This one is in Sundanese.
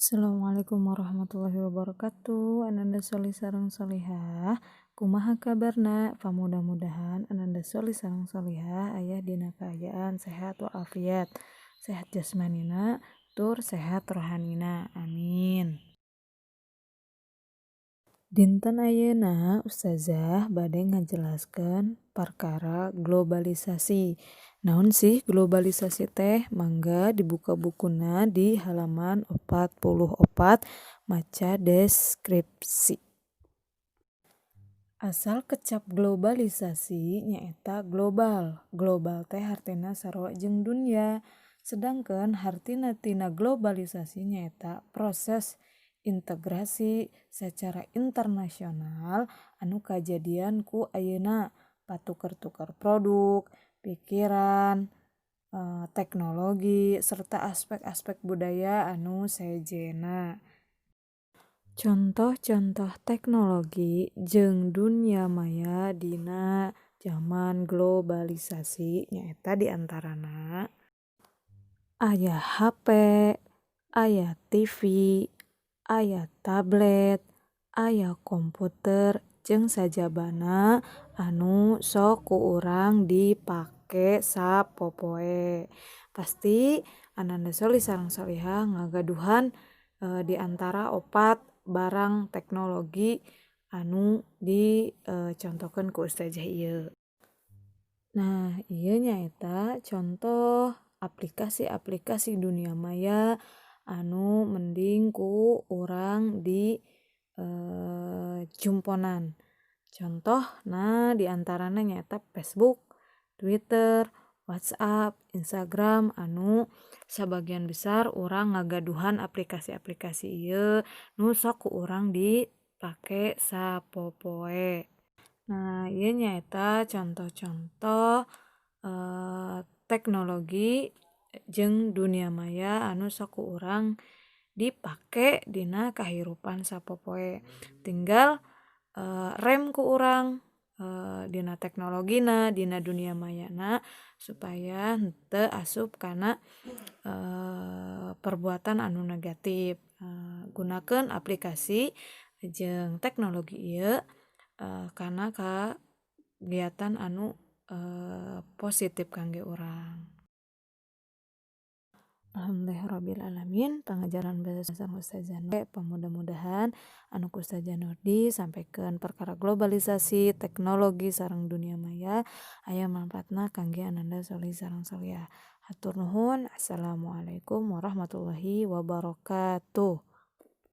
Assalamualaikum warahmatullahi wabarakatuh. Ananda solih sareng solihah, kumaha kabarna? Pamudah-mudahan ananda solih sareng solihah aya dina kaayaan sehat walafiat, sehat jasmanina tur sehat rohanina, amin. Dinten ayeuna ustazah bade ngajelaskeun perkara globalisasi. Naon sih globalisasi teh? Mangga dibuka bukuna di halaman 44 maca deskripsi. Asal kecap globalisasi nyaeta global. Global teh hartina sarua jeung dunya. Sedangkan hartina tina globalisasi nyaeta proses integrasi secara internasional anu kajadian ku ayeuna patuker-tuker produk, pikiran, teknologi, serta aspek-aspek budaya anu sejenna. Contoh-contoh teknologi jeung dunya maya dina jaman globalisasi nyaeta diantarana aya HP, aya TV, aya tablet, aya komputer, jeung sajabana anu sok ku urang dipake sapopoe. Pasti ananda solih sareng solihah ngagaduhan diantara opat barang teknologi anu dicontohkeun ku ustazah ieu. Nah, ieu nyaeta contoh aplikasi-aplikasi dunia maya anu mending ku urang di jumponan. Contohna diantarana nyaeta Facebook, Twitter, WhatsApp, Instagram anu sabagian besar urang ngagaduhan aplikasi-aplikasi ieu nu sok ku urang dipake sapopoe. Nah, ieu nyaeta contoh-contoh teknologi jeung dunia maya anu sok ku urang dipake dina kahirupan sapopoe. Tinggal rem ku urang dina teknologina, dina dunia mayana supaya henteu asup kana perbuatan anu negatif. Gunakeun aplikasi jeung teknologi ieu kana kagiatan anu positif kangge urang. Alhamdulillahirabbil alamin, pangajaran bahasa sareng ustazah mudah-mudahan anu ku ustazah Nur disampaikan perkara globalisasi, teknologi sareng dunia maya aya manfaatna kangge ananda solih sareng solihah. Hatur nuhun. Assalamualaikum warahmatullahi wabarakatuh.